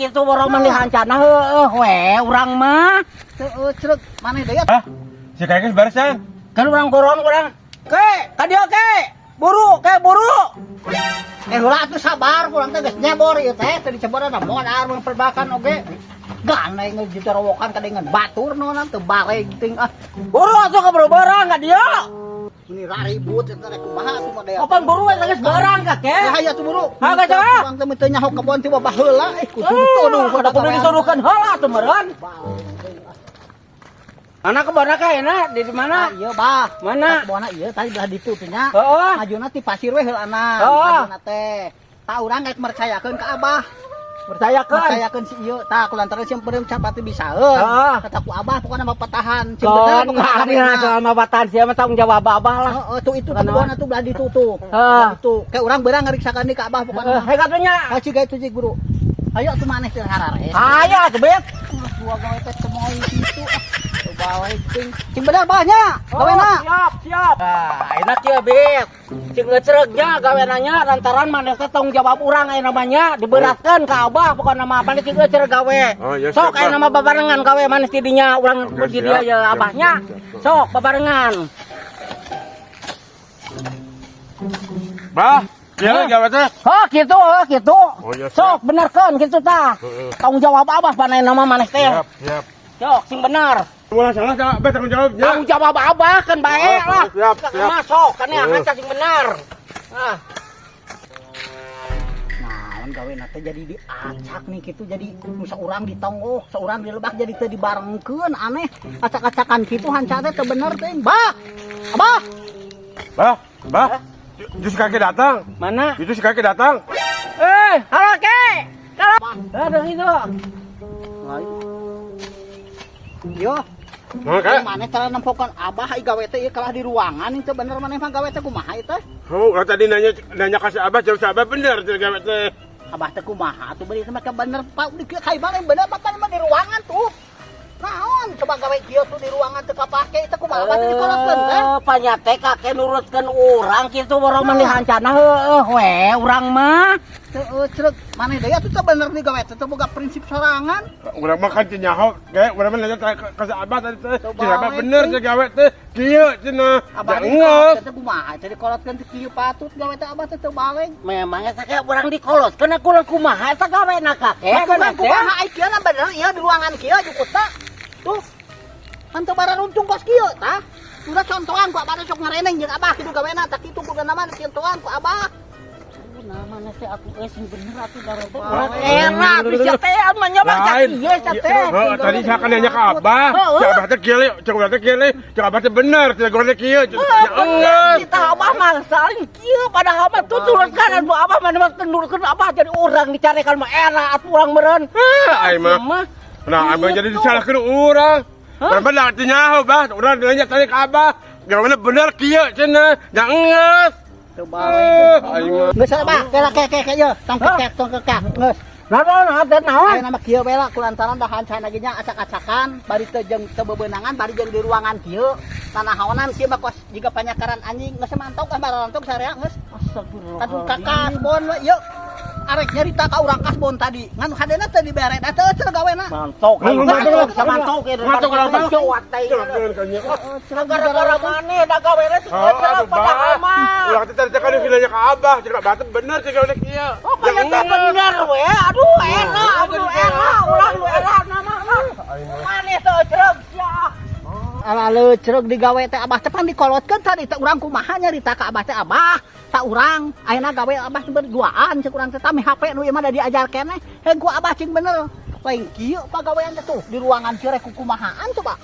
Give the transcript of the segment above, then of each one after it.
Itu borong mah dihancana heueuh we urang mah. Teu cerek maneh deui. Hah? Si kakek barisan. Kan urang goron urang. Ke, ka dieu ke. Buru, ke buru. Eh, heula atuh sabar, urang teh geus nyebor ieu teh, teu diceboran modal mun perbakan oge. Gana geus diterowokan kadengan batur nonan teu baleg ting ah. Buru atuh keburu beurang ka dieu. Ini raribut eta rek kumaha atuh mah daya. Kapan buru we geus beurang ka ke? Ya hayu atuh buru. Ha, geus, ah. Urang teh teu nyaho kebon ti baheula eh kudu dituduh. Kudu kudu dituduhkeun heula atuh meureun. Mana kebonna ka enak di mana? Ah, iya bah. Mana? Kebonna ieu tadi belah ditu teh nya. Heeh. Majuna ti pasir we heulana. Heeh. Majuna teh. Tah, urang rek mercayakeun ka Abah. Percayakeun. Percayakeun si ieu. Tah, kulantaran sieun peureum capati bisaeun. Heeh. Kata ku Abah pokona mah patahan. Cing bener Kon pokona ngabina soal mabatan sia mah tanggung jawab Abah lah. Heeh, tuh itu tuh kebonna tuh belah ditu tuh. Heeh. Belah ditu. Kayak urang beurang ngariksakeun di ka Abah pokona. Heeh, hegat nya. Ah, ciga itu cik buru. Ayo atuh maneh teh harare. Ayo atuh, Bet. Dua gawe teh cemoy kitu ah. Coba wae ting. Cing bener bahnya. Gawena. Oh, siap, siap. Nah, enak ya, Bet. Cing ngeceregnya gawena nya lantaran maneh teh tanggung jawab urang aya namanya diberatkeun ka Abah pokona mah maneh cing ngeuceureg gawe. Oh, iya, Sok siap, aya Bah. nama babarengan gawe maneh ti dinya urang Oke, di dieu siap, ya siap, Abahnya. siap, siap. Sok babarengan. Bah, iya gawe teh. Oh, gitu, oh, gitu. Oh, iya, siap. Sok benerkeun gitu tah. Heeh. Tanggung jawab Abah panai nama maneh teh. Siap, siap. Sok sing bener. Ulah salah tak, Bah, tanggung jawabnya. Tanggung jawab Abah kan bae Oh, lah. siap, siap. Masuk kan ya Heeh. sing bener. Ah. Naon gawe teh jadi diacak nih gitu, jadi nu saurang ditonggoh, saurang di lebak, jadi teu dibarengkeun, aneh. Acak-acakan kitu hanca teh teu bener teh. Bah. Abah. Bah, bah. Itu si kakek datang. Mana? Itu si kakek datang. Eh, halo ke. Halo. Ada itu. Yo, Nah, kek. maneh cara nempokan Abah ai gawe teh ieu kalah di ruangan itu bener maneh mah gawe teh kumaha ieu teh? Oh, ulah tadi nanya nanya kasih Abah, jawab si Abah bener teh gawe teh. Abah teh kumaha atuh beri teh make bener pak di kieu kai bang bener bapak mah di ruangan tuh. Naon coba gawe kieu tuh di ruangan teu kapake teh kumaha Abah teh dikolotkeun teh? Eh, panyate kakek nurutkeun urang kitu borong mah dihancana heueuh we urang mah. Teu cerek maneh deui atuh teu bener nih gawe teh teu boga prinsip sorangan. Urang mah kan teu nyaho, kayak urang mah nanya ka si Abah tadi teh. Coba Si Abah we, bener ting. teh gawe teh. Kieu cenah. Abah Jangan. dikolotkeun teh kumaha teh dikolotkeun teh kieu patut gawe teh Abah teh teu baleg. Memang eta kayak urang dikolotkeun kurang kumaha eta gawena kakek. Kurang kumaha ai kieu na bener ieu di ruangan kieu jukutna. Tuh. Kan teu bararuntung kos kieu tah. Udah contohan ku Abah teh sok ngareneng jeung Abah kitu gawena tah kitu kuduna mah contohan ku Abah. Namanya teh atuh euy sing bener atuh gawe teh. Wah, Enak bisa teh mah nyoba Lain. ieu sia teh. Heeh, tadi saya kan nanya ke Abah. Heeh. Si Abah teh kieu, cek urang teh kieu, cek Abah teh bener, cek urang teh kieu. Ya enggeus. Kita Abah mah saling kieu padahal mah tuturkeun anu Abah mah nurutkeun Abah jadi urang dicarekan mah enak atuh urang meureun. Ah, aing mah. Nah, Abah jadi disalahkeun urang. Urang mah teu nyaho, Bah. Urang nanya tadi ke Abah. Gawena bener kieu cenah. Ya enggeus. Teu baleg. Eh, aing mah. Geus Abah, kela ke ke ke ieu, tong kekek tong kekek. Geus. Naon naon teh naon? Aya nama kieu we lah kulantaran da hancana ge nya acak-acakan, bari teu jeung teu bebeunangan, bari jeung di ruangan kieu. Tanahaonan kieu mah kos jiga panyakaran anjing, geus mantok ah barantok sarea geus. Astagfirullah. Kadu ka kasbon we ieu. Arek nyarita ka urang kasbon tadi. Ngan hadena teu dibere, da teu teu gawena. Mantok, aing Mantok, mantok, mantok, mantok, mantok. Jawat teh. Gara-gara maneh da gawena sih Oh, aduh, padahal Bah. mah. Urang teh tadi kan nanya ke Abah, cek Abah teh bener cek gawena kieu. Oh, banyak teh bener we. Aduh, enak, aduh, enak, ulah lu enak nama mah. Maneh teu cereg sia. Ala leuceureuh digawe teh Abah teh pan dikolotkeun tadi teh urang kumaha nyarita ka Abah teh Abah tak urang ayeuna gawe Abah teh berduaan cek urang teh tami HP nu ieu mah da diajar keneh heuh ku Abah cing bener lain kieu pagawean teh tuh di ruangan kieu rek kukumahaan coba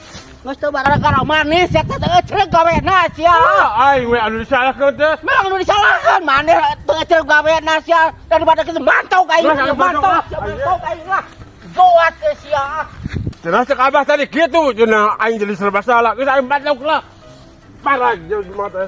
geus teu barang. Gara-gara maneh sia teh teu cereg gawena sia. Ah, aing we anu disalahkeun teh. Memang nu disalahkan maneh teu cereg gawena sia daripada kita mantau ka aing Lah, mantau, mantau lah. mantau ka aing lah. Goat ke sia. Cenah cek Abah tadi kitu cenah aing jadi serba salah. Geus aing batlok lah. Parah jeung mah teh.